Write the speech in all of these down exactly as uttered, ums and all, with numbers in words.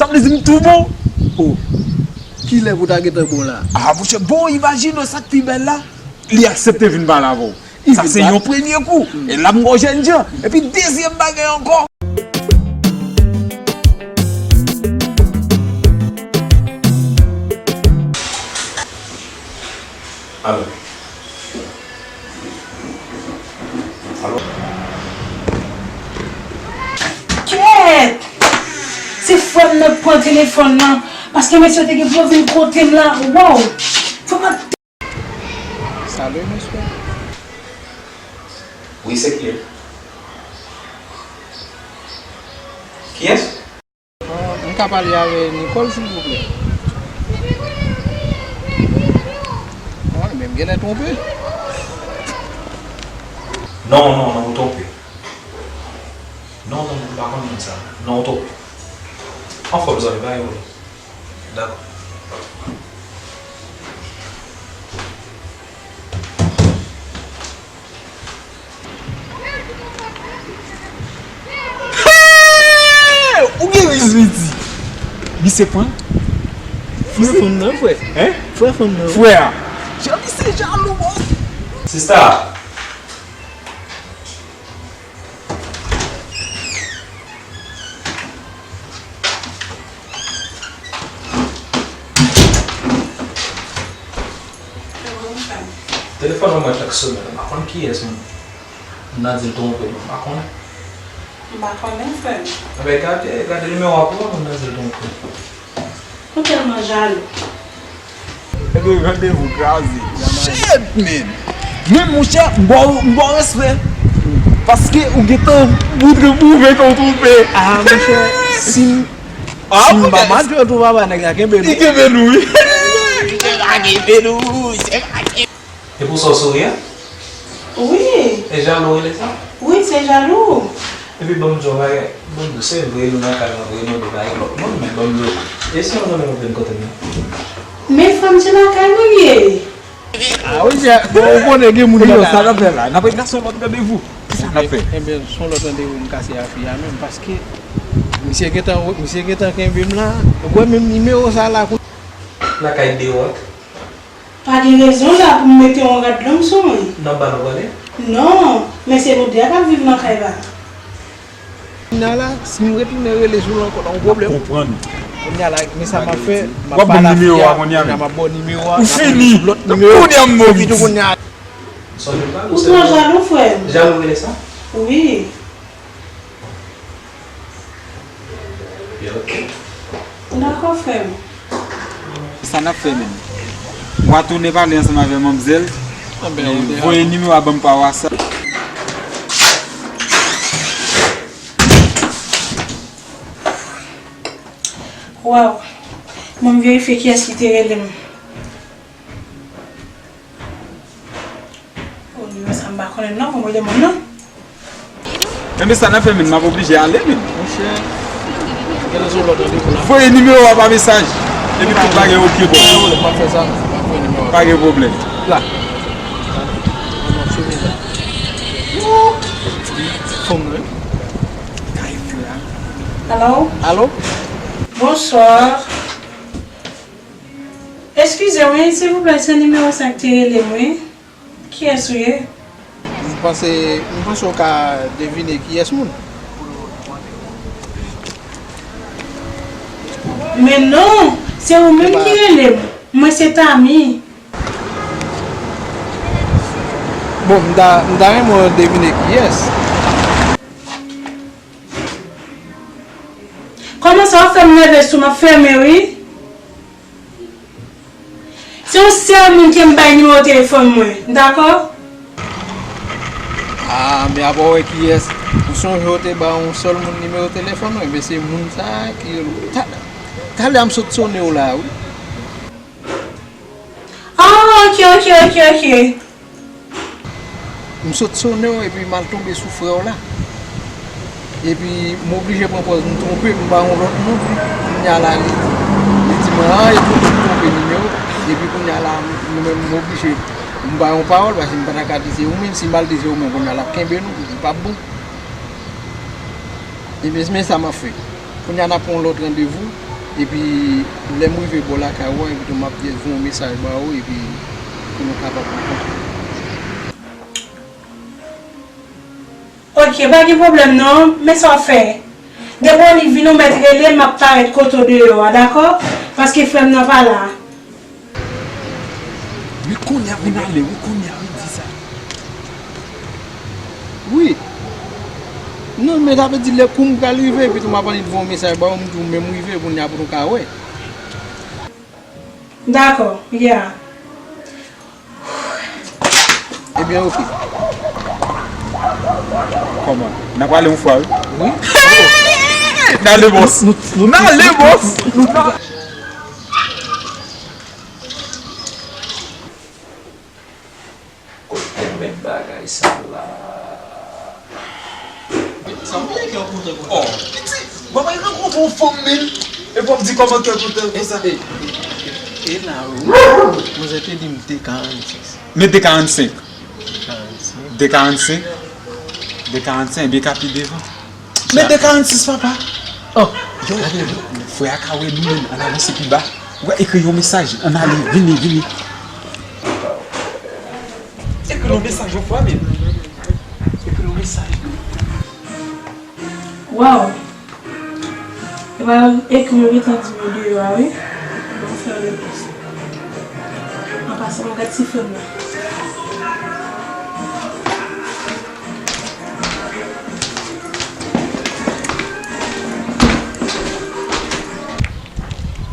Sa vle di m tou bon? Oh, kilè pou ta gentan bon la? Ah, monchè, bon, imajine w sa k pi bèl la. Li aksepte vin pale avè w. Sa se yon premye kou. E l ap gen yon jèn jan. Epi dezyèm bagay ankò. Alo. Alo. Kèt! Se frè m nan k pran telefòn nan, paske mesye yo te gen pou yo vin kote m la. Waw! Fò m ap Salut, mesye. Wi, se kiyès? Kiyès? Ah, m ka pale avè Nicole, silvouplè? Ah, men m genlè twonpe. Non, non, non, ou twonpe. Non, non, non, m pa konn moun sa. Non, ou twonpe. Anfòm, zanmi, pa gen pwoblèm. Dakò. Hey! Ou gen riz, Vidi. Misye pran. Frè fanm nan, frè. Hein? Frè fanm nan. Frè a. Jan misye jalou, bòs. Sista. Telefòn an mwen t ak sonnen, m pa konn kiyès moun nan di l twonpe, m pa konnen. M pa konnen, frè m. Enben, gade, gade nimewo a pou wè moun nan di l twonpe. Ou tèlman jalou. Ebyen, randevou kraze. Shit, man. Men, monchè, m ba w, m ba w respè. Paske ou gentan moutre pwouve ke w twonpe. Ah, monchè, si m, ah, si m pa match, tou papa nèg la kenbe nou. Li kenbe nou, wi. Misye pa kenbe nou, misye pa kenbe. E pou sa w souri a? Wi. E jalou w rele sa? Wi, se jalou. Epi ban m di w yon bagay, ban m di w, se vre nou nan kay mwen, vre nou de pa gen lòt moun, men ban m di w, e si yon jounen mwen vin kote m nan? Men frè m, se lakay mwen m ye. Ah wi, bon, ou konnen gen moun nan kay la. Sa n ap fè la? N ap ret nan yon lòt randevou. Kisa n ap fè? Enben, se yon lòt randevou m kase a fi a menm, paske misye gentan, misye gentan kenbe m la. Ou kwè menm nimewo sa la kou. Lakay de wòt. Pa gen rezon la pou m mete yon rad long sou mwen. Nan bal ou prale? Non, men se nou de a k ap viv nan kay la. Kounya la, si m retounen rele sou l ankò, la yon pwoblèm. Konprann. Kounya la, men sa m ap fè, m ap pale a fi a, kounya m ap ba w nimewo a, ou fini. Kounya m move. Ou twò jalou, frè m. Jalou rele sa? Wi. Dakò, frè m. Sa n ap fè menm? W a tounen pale ansanm avè manmzèl. Voye nimewo a ban m pa WhatsApp. Waw. Ban m verifye kiyès ki te rele m. O, nimewo sa m pa konnen non, fò m rele moun nan. Enben sa n ap fè menm, m ap oblije ale menm. Monchè, gade sou lòt randevou la. Voye nimewo a pa mesaj. Epi tout bagay oke pou ou. M ap fè sa, m ap voye nimewo a. Pa gen pwoblèm. La. Fò m rele. Alo? Alo? Bonswa. Eskize m, wi, silvouplè, se nimewo sa k te rele m, wi. Kiyès ou ye? M panse, m panse w ka devine kiyès moun. Men non, se ou menm ki rele m. Mwen se Tami. Bon, m ta, m ta renmen w devine kiyès. Kòman sa w ap fè m nève sou m ap fèmen, wi. Se yon sèl moun ki m bay nimewo telefòn mwen, dakò? Ah, men apa w wè kiyès? Ou sonje w te ba yon sèl moun nimewo telefòn mwen? Men se moun sa a ki rele w. Ta-, talè a m sot sonnen w la, wi. Ah, ok, ok, ok, ok. M sot sonnen w epi m al tonbe sou frè w la. Epi m oblije pran pòz m twonpe, m ba yon lòt moun. Kounya la, li, li di mwen, ah, e pou m twonpe nimewo. Epi kounya la, mwen menm, m oblije, m ba yon pawòl, paske m pa ta ka di se ou menm, si m al di se ou menm, kounya l ap kenbe nou, li p ap bon. Ebyen, men sa m ap fè. Kounya n ap pran yon lòt randevou. Epi, lè m rive bò lakay ou an, epi tou m ap voye yon mesaj ba ou, epi pou nou kapab rankontre. Ok, pa gen pwoblèm non, men sa w fè. Depi Olive vini, ou mèt rele m, m ap parèt kote w deyò a, dakò? Paske frè m nan pa la. Men kounye a vin ale wi, kounye a wi, di sa. Wi. Non, men sa vle di lè kou m pral rive, epi tou m ap annik voye yon mesaj ba ou, m di w men m rive, kounye a pou nou ka wè. Dakò, yeah. Ebyen, ok. Kòman? N a prale yon fwa wi. Wi. N ale bòs. N ale bòs. Kote mèt bagay sa la? Sa w genyen kè w kontan konsa? Oh, piti, w ap al rankontre yon fanm menm, epi w ap di kòman kè w kontan konsa? E, e, e, e la wi, manzè te di m de karannsis. Men de karannsenk. De karannsenk. De karannsenk? De karannsenk, byen ka pi devan. Men de karannsis papa. Oh, yo, frè a ka wè nou menm, ann avanse pi ba. Ou ka ekri yon mesaj, ann ale, vini, vini. Ekri yon mesaj yon fwa menm. Ekri yon mesaj. Waw. Epa ekri yo gentan di m yo deyò a wi. Bon, fè repons. An pasan, mwen gad si frè m nan.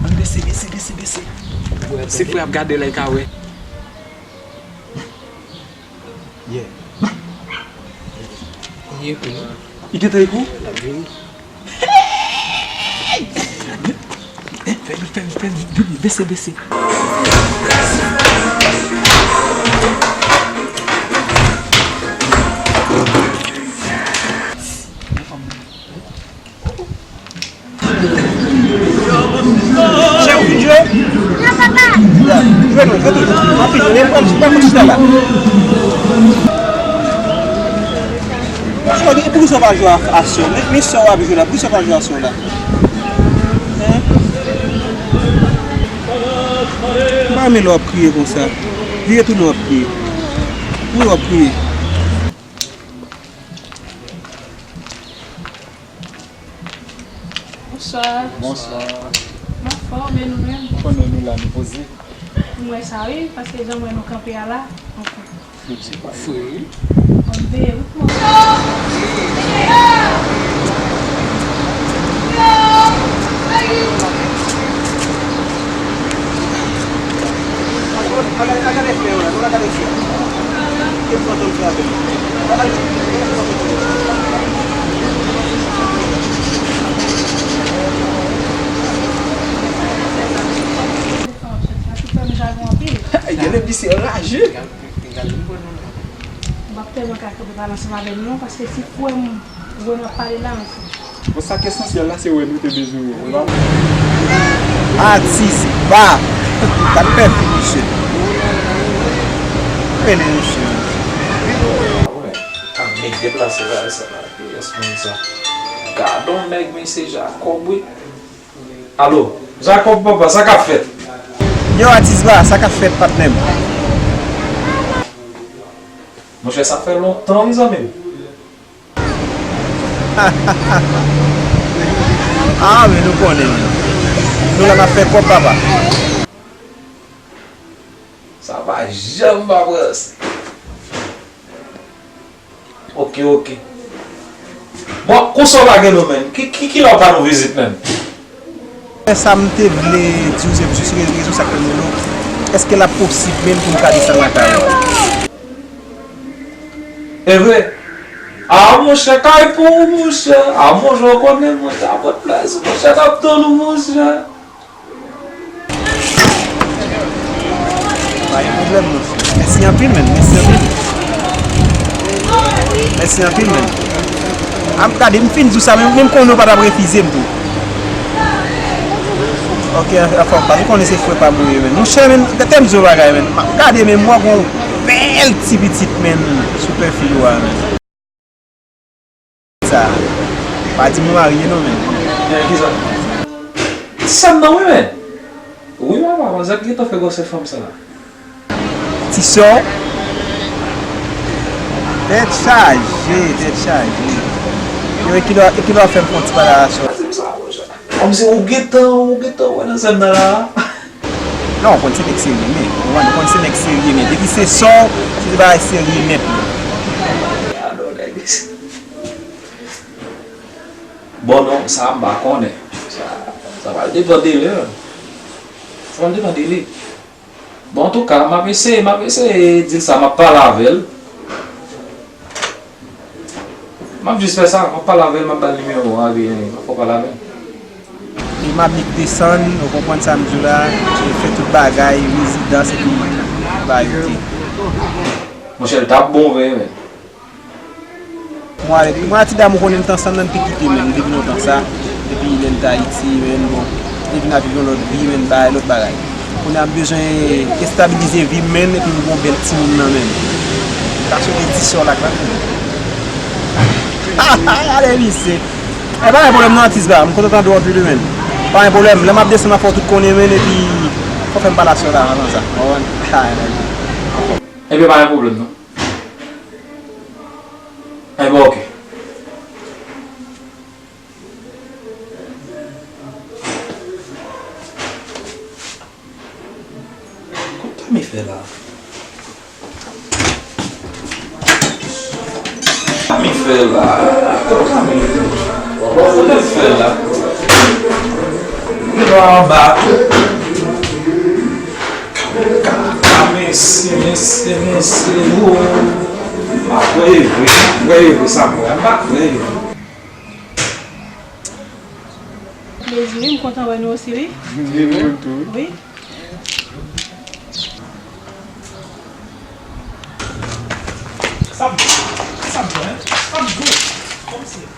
Ann bese, bese, bese, bese. Se frè ap gade la, li ka wè. Yeah. Li ekri nou. Li gentan ekri w? L ap vini. Fè vit, fè vit, fè vit, vini, bese, bese. Jwe, ou fin jwe? Jwe non, jwe tout. Anpil, men pran, pran kout chita la. Jodi, poukisa w pa jwe a, a sè w? Men, men sè w ap jwe la, poukisa w pa jwe a sè w la? Hen? M pa renmen lè w ap kriye konsa. Vire tounen w ap kriye. Wi, w ap kriye. Bonswa. Bonswa. Nou anfòm, e nou menm? Ou konnen nou la, nou poze. M wè sa wi, paske jan m wè nou kanpe a la, anfen. Se pa fre wi. Ann veye wout mwen. Genlè misye anraje. M p ap tèlman ka kanpe pale ansanm avè nou non, paske si frè m wè m ap pale la, anfen. Bon, sa k esansyèl la, se wè nou te bezwen wè w. Atis ba! Gad pèfi misye. Rele misye. Ah, nèg deplase la, sa la, kiyès moun sa? Gadon nèg, men se Jakòb wi. Alo, Jakòb papa, sa k ap fèt? Yo, Atis ba, sa k ap fèt, patnè m? Monchè, sa fè lontan wi, zanmi m. Ah, men nou konnen. Nou la n ap fè kòb, papa. Sa pa janm pa pranse. Ok, ok. Bon, konsa w lage nou menm. Ki, ki, kilè w ba nou vizit menm? Sa m te vle di w, se jis rezon sa k fè m rele w. Èske l ap posib menm pou m ka desann lakay ou? Evre? Ah, monchè, kay pou ou, monchè. Ah, monchè, w konnen, monchè, a Pòtoprens, monchè, n ap tann ou, monchè. Pa gen pwoblèm, monchè. Mèsi anpil, menn. Mèsi anpil. Mèsi anpil, menn. A m gade, m fin di w sa, men, men m konnen w pa t ap refize m tou. Ok, anfen, pa, m konnen se frè pa m ou ye, menn. Monchè, menn, tande m di w yon bagay, menn. M ap gade, menn, m wè gon bèl ti pitit, menn, sou pwofil ou a, menn. Sa, pa di m ou marye non, menn. Eh, kisa? Ti sè m nan wi, men. Wi, papa, manzè k gentan fè gwosè fanm sa. Ti sè w? Tèt chaje, tèt chaje. Yo, e kilè, e kilè w ap fè m fè yon ti pale a sè w? Kòmsi ou gentan, ou gentan wè nan sè m nan la. Non, w konn se nèg serye, men. Ou konn, ou konn se nèg serye, men. Depi se sè w, se de bagay serye nèt, men. Bon, non, sa m pa konnen. Sa, sa pral depann de lè. Sa pral depann de li. Bon, antouka, m ap eseye, m ap eseye di l sa, m ap pale avè l. M ap jis fè sa, m ap pale avè l, m ap ba l nimewo a, epi m ap fè w pale avè l. E m ap nik desann, ou konprann sa m di w la, e fè tout bagay, rezidans e tout bagay, oke. Monchè, l t ap bon vre, men. Mwen avèk, mwen ak ti dam ou konnen n t ansanm nan, n te kite, men, depi lontan sa. Depi lè n t Ayiti, men, bon, li vin ap viv yon lòt vi, men, bay lòt bagay. Kounye a m bezwen estabilize vi m, men, epi m gon bèl timoun nan, men. M ta swete di sè w la k la. Ale, misye. E pa gen pwoblèm non, atis ba, m kontan tande w anpil, men. Pa gen pwoblèm, lè m ap desann, m ap fè w tout konnen, men, epi fò fè m pale a sè w la, avan sa. Ou konprann? Ebyen, pa gen pwoblèm non. Ebyen, oke. Kòman Tami fè la? Tami fè la? Kòman Tami fè la? Li pa anba tou. Ka, ka, mesye, mesye, mesye, wo. M pa kwè e vre, m pa kwè e vre sa m wè a, m pa kwè e vre. Plezi, wi, m kontan wè nou osi, wi. Wi, mwen tou. Wi. Sa m, sa m, sa m di w, kòmsi.